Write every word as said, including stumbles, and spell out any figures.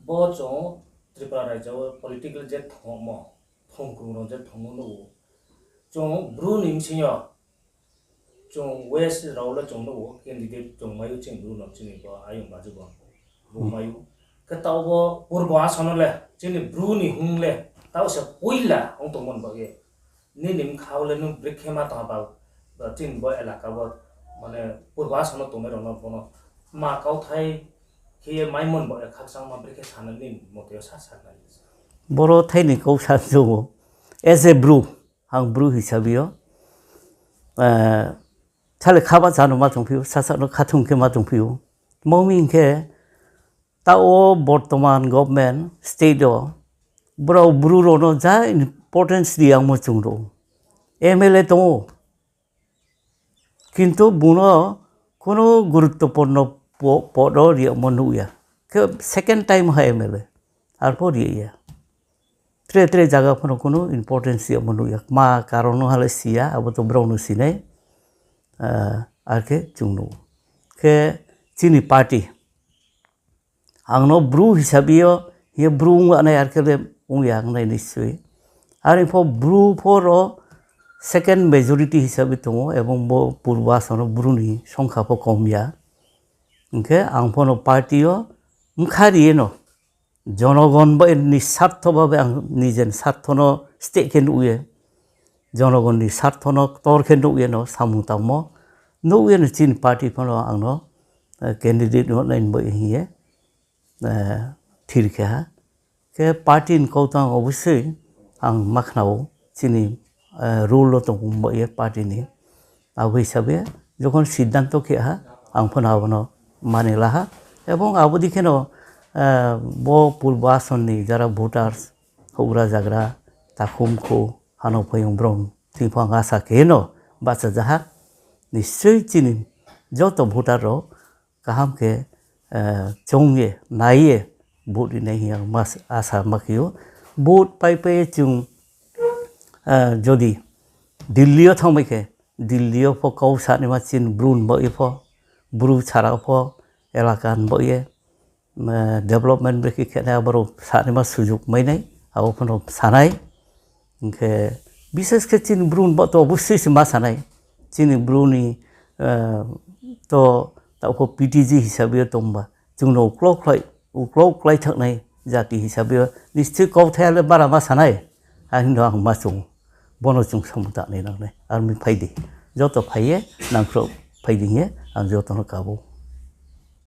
Bo chung Tripura rajyo wo political je thongmo, thongkrung rao je thongmo nuh ou. Chung Bru ni bsing yo, chung West rao le chung nuh ou, candidate chung mai ou, chini Bru no chini bo ayong baji bo. Bru mai ou. Khe taoh bo Purbo Ason no le, chini Bru ni hung le, taoh se poila ong tongmo ni bagoi. Nini bkha wo le nung brekhe ma tong ha ba, ba chini bo elaka wo, mane Purbo Ason no tongnai rao no bono ma kauthai khe ye maimo ni bagoi khakchangma brekhe sana nini mote yo sa sakhnari. Boro thai ni kau sa chung ou. As a Bru, ang Bru hisabe yo, sale kha bahcha no ma tongphi ou, sasa no khathung khe ma tongphi ou. Tma hing khe, taoh wo bortoman government state wo brao Bru rao no ja importance ri yagmo chung nuh ou. M L A tong ou. Kintu bung no kuno guruttopurno po-, pod wo ri yagmo nuh ya. Khe second time ha M L A. Arpho ri ya. Tre tre zaga pho no kuno importance ri yagmo nuh ya. Kma karon no ha le si ya, abo to brao no si nai. Arkhe chung nuh ou. Khe chini party. Ang no Bru hisabe yo, ye Bru ong nai arkhe le ong ya ong nai nischoi. Are pho Bru pho ro second majority hisabe tong ou, ebong bo Purbo Ason no Bru ni songkha pho kom ya. Hing khe ang pho no party yo bkha ri ye no, jonogon bai ni sartho babe ang nijen sartho no steh khe nuh ye, jonogon ni sartho no ktor khe nuh ye no samung tangmo, nuh ye no chini party pho no ang no candidate no nai bai hing ye thir khe ha. Khe party ni kau tang obosoi ang ma khna ou, chini rule wo tong bai ye party ni. Abo hisabe jokhon siddhanto khe ha, ang pho no abo no mani la ha. Ebong abo dei khe no bo Purbo Ason ni jara voters, houhgra zagra, takhumkhu, hano phaiyong brao thing pho ang asa khe no bahcha ja ha. Nischoi chini joto voter rao kaham khe choung ye, nai ye, vote ri nai hing ye ang asa ma khe ou. Vote paipai ye chung jodi Delhi yo thanngmai khe, Delhi yo pho kau sanaima chini Bru ni baoh ye pho, Bru sara pho, elaka ni baoh ye, development brekhe khe nai aborao sanaima sujug mai nai, abo pho no sa nai. Hing khe, bises khe chini Bru ni baoh to obosoi se ma sa nai. Chini Bru ni to taoh pho P T G hisabe yo tongba, chung no uklau klái, uklau klái thanngnai jati hisabe yo nischoi kauthai le bara ma sa nai. Are hing no ang ma chung ou. Bo no chung samung tangnai nang nai. Aro mi phai di. Joto phai ye, nangkhruh phai di hing ye, ang joto no kabo.